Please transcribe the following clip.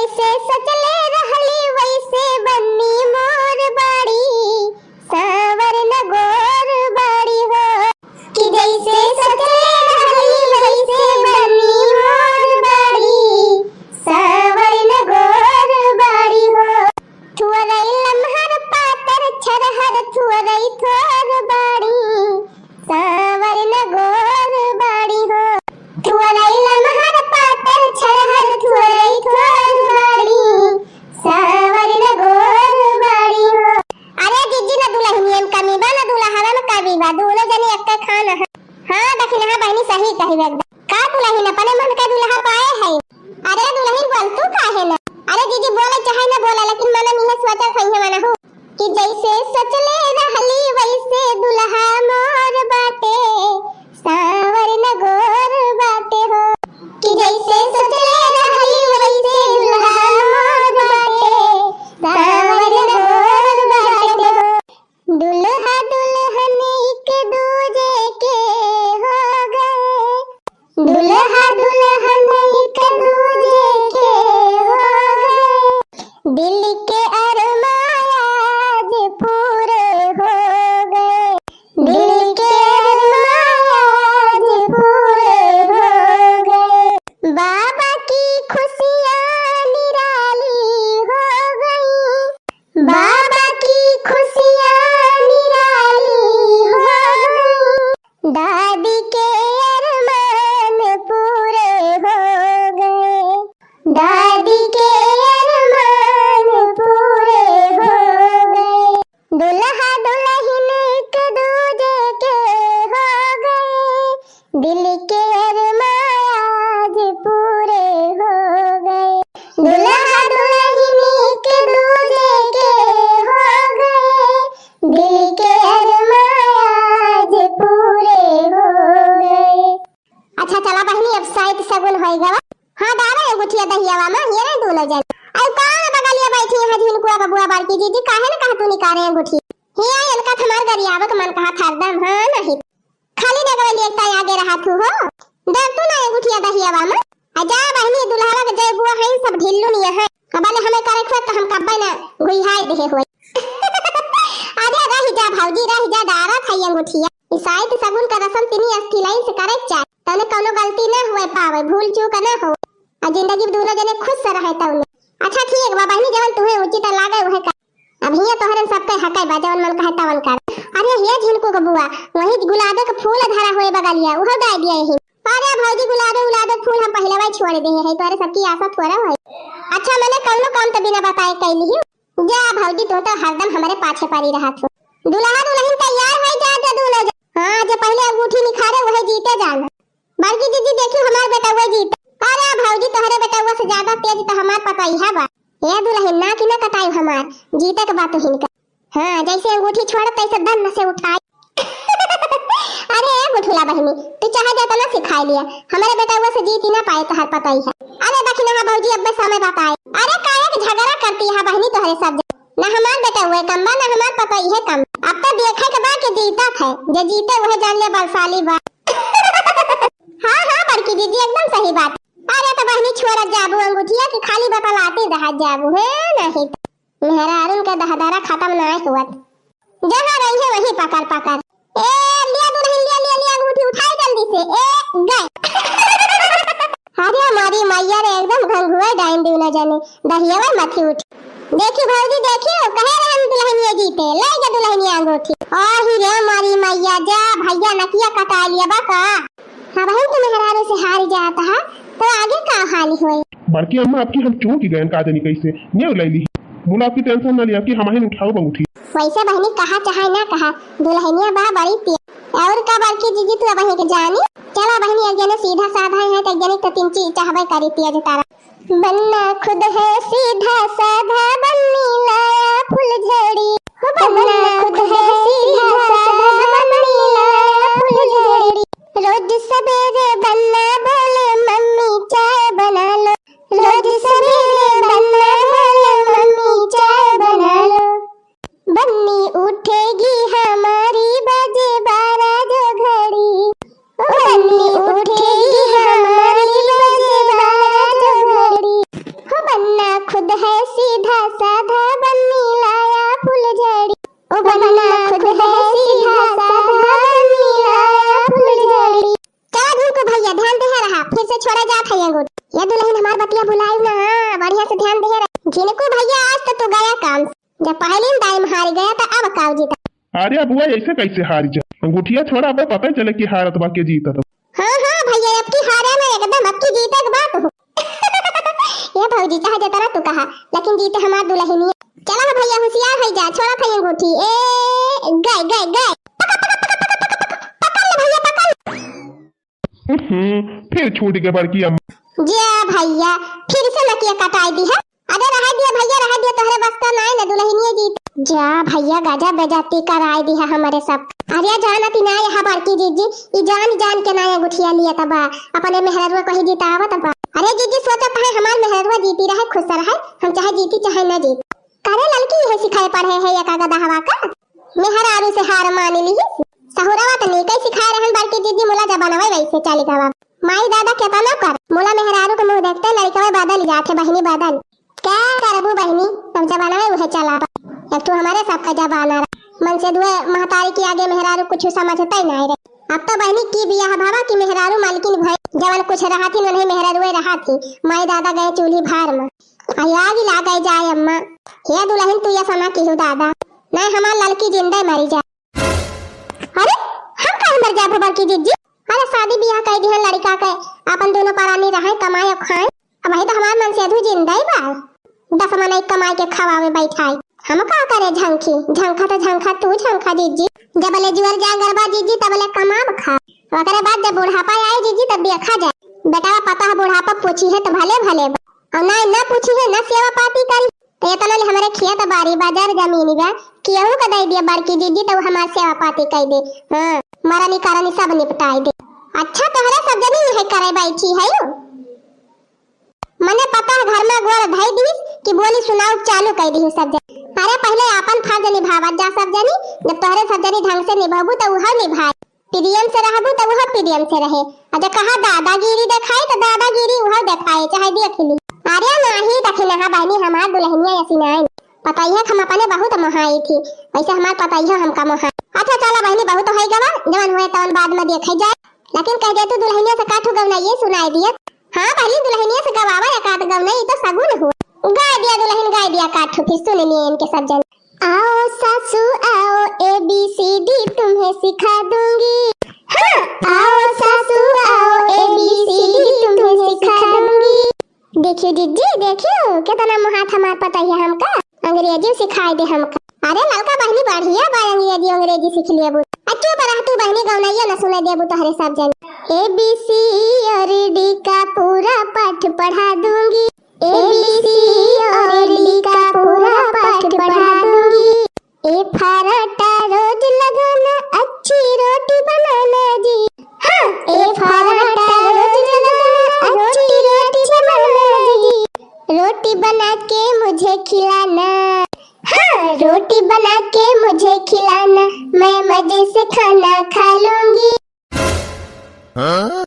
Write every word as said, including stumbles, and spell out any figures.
जैसे सोचले रहली वैसे बन्नी मोर बाड़ी, साँवर न गोर बाड़ी हो। कि जैसे सोचले रहली वैसे बन्नी मोर बाड़ी, साँवर न गोर बाड़ी हो। थुअरई लमहर पातर छरहर थुअरई थोर बाड़ी, साँवर न गोर बाड़ी हो। थुअरई लमहर पातर छरहर थुअरई थोर बाड़ी, साँवर न गोर बाड़ी हो। अरे जीजी, न दुलहिनिया में कमी बा, न दुलहवा में कमी बा, दुनो जने एक्के खान है। हाँ, दखिनहा बहिनी सही कही एकदम। का दुलहिन अपने मन का दुलहा पाए है? अरे दुलहिन बोल तू काहे ना? अरे जीजी बोले चाहे ना बोले, लेकिन मन में इहे सोचत है मना हो कि जैसे सोचले रहली वैसे दुलहा मोर बाटे, साँवर न गोर बाटे हो। कि जैसे सोचले रहली वैसे दुलहा मोर बाटे, साँवर न गोर बाटे हो। दुलहा दुलहिन एक दूजे के हो गए, दुलहा दुलहिन एक दूजे के हो गए, दिल के अरमां आज पूरे हो गए, दिल के अरमां आज पूरे हो गए। बाबा की खुशियाँ निराली हो गई, बाबा की खुशियाँ निराली हो गई, दादी के अरमान पूरे हो गए, दादी के अरमान पूरे हो गए। दुलहा दुलहिन एक दूजे के हो गए, दिल के अरमां आज पूरे हो गए। दुलहा दुलहिन एक दूजे के हो गए, दिल के अरमां आज पूरे हो गए। अच्छा चला बहिनी, अब साइत सगुन होई गवा। हाँ, डारा अंगूठिया दहियावा मा, ये रहे दुनो जन। अउ कौन बगलिया बैठी है झिनकुआ बबुआ बड़की जीजी, काहे न कहा तू निकारे अंगूठी? हिया इनका त हमार गरियावे के मन कहा हरदम, हाँ नहीं। खाली डगवा लिए एकता आगे रहा तू हो। डर तू ना अंगूठिया दहियावा मा। आ जा बहिनी, दुलहवा के जय बुआ है, सब ढिल्लू निया है। अब ले हमें करे खेत तो हम कब्बे ना गुइहाई देहे होई। अरे रही जा भौजी, रही जा, डारा था अंगूठिया। ई साइत सगुन का रसम तिनी अस्थिलाइन से करे के चाही, तने कौनो गलती ना हुए पावे, भूल चूक ना हो, आ जिंदगी में दुनो जने खुश से रहे तौने। अच्छा ठीक बा बहिनी, जवन तुहे उचित लागे उहे कर। अब हियां तोहरे सबके हकै बा, जवन मन कहे तवन कर। अरे हे झिनकू के बुआ, वही गुलाबे के फूल धरा हुए बगलिया, उहो डाल दिया यही। अरे भौजी, गुलाबे उलाबे के फूल हम पहिले वही छोड़ दे है, तोहरे सबकी आशा थोड़ा है। अच्छा मने कौनो काम तो बिना बताए कैली ही। जा भौजी, तू तो हरदम हमरे पाछे पड़ी रहत हो। दुलहा दुलहिन तैयार होइ जा, जा दुनो जा। हाँ, जे पहिले अंगूठी निखारे वही जीते जान। बड़की जीजी देखियो हमार बेटउआ जीते। अरे भौजी, तोहरे बेटउआ से ज्यादा तेज तो हमार पतोहिया बा। ए दुलहिन, नाक ना कटाई हमार, जीते के बा तुहिन का। हाँ, जैसे अंगूठी छोड़ तैसे दन से उठाई। अरे ए गुठुला बहिनी, तू चाहे जेतना सिखाई लिया, हमरे बेटउआ से जीत ही ना पाए तोहार पतोहिया। अरे दखिनहा भौजी, अब्बे समय बताए। अरे काहे के झगड़ा करती है बहिनी तोहरे सब जन? ना हमार बेटउआ कम बा, ना हमार पतोहिया कम। अब तो देखे के बा के जीतत है, जे जीते वह जान ले बलशाली बा। हाँ हाँ बड़की दीदी, एकदम सही बात। अरे तो बहिनी छोड़त जाबू अंगूठिया कि खाली बतलाते रहत जाबू, है नहीं तो। मेहरारून के दहदरा खतम नाय हुअत। जहाँ रही है वहीं पकड़ पकड़। ए, लिया दुलहिन, लिया, लिया, लिया, अंगूठी उठाई जल्दी से। ए, गए। अरे हमारी मैया रे, एकदम घंघुआ डाइन दुनो जने। दहियावा मथी उठ। देखी भौजी, देखी, कहे रहन दुलहिनिया जीते। ले जा दुलहिनिया अंगूठी। आही रे हमारी मैया, जा भैया नकिया कटा लिया बा का। हाँ बहिन, तू मेहरारू से हार जात हा, तो आगे का हाल होए? बड़की अम्मा, आपकी हम चूक गए, का जानी कैसे नेव लैली। मुला आपकी tension ना लिया कि हम ही उठाओ अंगूठी। वैसे बहिनी, कहा चाहे ना कहा, दुलहिनिया बा बड़ी तेज। और का बड़की जीजी, तू अबही के जानी। चला बहिनी, एक जने सीधा साधा है तो एक जने तो तीन चीज चाहबे करी तेज तारा। बनना खुद है सीधा साधा, बन्नी लाया फुलझड़ी। हो बनना खुद है सीधा साधा, बन्नी लाया फुलझड़ी। रोज सवेरे बन्ना बोले, "मम्मी चाय बना लो।" रोज सवेरे बन्ना बोले, "मम्मी चाय बना लो।" बन्नी उठेगी हमारी, बजे बारह जो घड़ी। ओ बन्नी उठेगी हमारी, बजे बारह जो घड़ी। हो बन्ना से ध्यान दे रहे। झिनकू भैया, आज तो तू गया काम से। जब पहली दाई में हार गया तो अब काव जीता? अरे बुआ, ऐसे कैसे हार जा? अंगूठिया छोड़ा, अब पता चले कि हारत बा के जीतत। हाँ, हाँ भैया, अब की हारे में एकदम, अब की जीते के बात हो। ये भौजी, चाहे जितना तू कहा, लेकिन जीते हमार दुलहिनिया। चला हो भैया, होशियार हो जा, छोड़ा था ये अंगूठी। ए, गए, गए, गए। पकड़, पकड़, पकड़, पकड़, पकड़, पकड़ ले भैया, पकड़। हम्म, फिर छूट गए बड़की अम्मा। जा भैया, फिर से नकिया कटाई दी है। अरे रहा दिया भैया, रहा दिया, तोहरे बस का नाय न दुलहिनिया जीत। जा भैया, गजब बेइज्जती कराई दी है हमारे सब। अरे जानती ना यहाँ बड़की जीजी, ई जान जान के ना ये गुठिया लिया तबा, अपने मेहररुआ को ही जितावा तबा। अरे जीजी, सोचा तो है हमार मेहररुआ जीती रहे, खुश रहे, हम चाहे जीती चाहे ना जीत। करे ललकी, ये सिखाए पढ़े है ये कागद हवा का? मेहरारू से हार मान ली। सहुरवा त नीके सिखाए रहन बड़की जीजी, मुला जबानवे वैसे चली गवा। माई दादा केतना कर, मुला मेहरारू के मुँह देखते लड़कवे बदल जाथे बहिनी बदल। क्या करबू बहिनी, सब जबानवे उहे चला बा। एक तो हमारे सबका जबाना रहा, मन से दुए महतारी के आगे मेहरारू कुछ समझते ही नहीं रहे। अब तो बहिनी की बियाह भावा की मेहरारू मालकिन भई, जवन कुछ रहा थी उन्हें मेहरारुए रहा थी। माई दादा गए चूल्ही भार में, आई आग लागे जाए अम्मा। हे दुलहिन, तू ये समा किहू दादा, नहीं हमार ललकी जिंदे मरी जा। अरे, हम काहे मर जाब बड़की जीजी? अरे, शादी बियाह कई दिहन लड़का के, अपन दोनों परानी रहे, कमाए और खाए। अब वही तो हमार मन से अधू जिंदा ही बा। दस मनई कमाए के खवावे बैठाई। हम का करे झंखी? झंखा तो झंखा, तू झंखा जीजी। जब ले जुअर जांगर बा जीजी, तब ले कमाब खा। ओकरे बाद जब बुढ़ापा आए जीजी, तब देखा जाए। बेटा पता है बुढ़ापा पूछी है तो भले भले बा। और ना, ना पूछी है, ना सेवा पाती करी। तो इतना ले हमारे खेत बारी बाजार जमीन बा, केहू का दे दिया बड़की जीजी, तो हमार सेवा पाती कई दे। हाँ, मरनी करनी सब निपटाई दे। अच्छा, तोहरे सब जनी यही करे बैठी है यू? मने पता है घर में गोड़ धई दीस कि बोली सुनाऊ चालू कई दी सब जनी। अरे पहले आपन फर्ज निभावत जा सब जनी, जब तोहरे सब जनी ढंग से निभाबू तो उहर निभाए। प्रेम से रहबू त उहो प्रेम से रहे। आ जे कहा दादागिरी देखाई त दादागिरी उहो देखाए, चाहे देख ली। अरे नाही दखिनहा बहिनी, हमार दुलहिनिया ऐसी नाई। पतैया हम अपने बहुत मोहाई थी, वैसे हमार पतैया हमका मोहाई। अच्छा चला बहिनी, बहुत होई गवा, जवन होए तवन बाद में देखे जाए। लेकिन कह दे तू दुलहिनिया से काठू गवना ये सुनाई दिए। हाँ बहिनी, दुलहिनिया से गवावा एकाध गवना, ई तो सगुन हुआ। गाय दिया दुलहिन, गाय दिया काठू, फिर सुन लिए इनके सब जन। आओ सासू आओ, ए बी सी डी तुम्हें सिखा दूंगी। हाँ, आओ सासू आओ, ए बी सी डी तुम्हें सिखा दूंगी। देखियो जीजी, देखियो, कितना मोहात हमार पतैया हमका अंग्रेजी सिखाई दे हमका। अरे ललका बहिनी, बढ़िया बा, अंग्रेजी, अंग्रेजी सीख लेबू। आ चुप रह तू बहिनी, गौनैया न सुने देबू तोहरे सब जन। ए बी सी और डी का पूरा पाठ पढ़ा दूंगी। ए बी सी और डी का पूरा पाठ पढ़ा दूंगी। A for आटा रोज लगाना, अच्छी रोटी बनाना जी। हाँ, A for आटा रोज लगाना, अच्छी रोटी बनाना जी। रोटी बना के मुझे खिलाना। हाँ, रोटी बना के मुझे खिलाना, मैं मजे से खाना खा लूंगी। हाँ?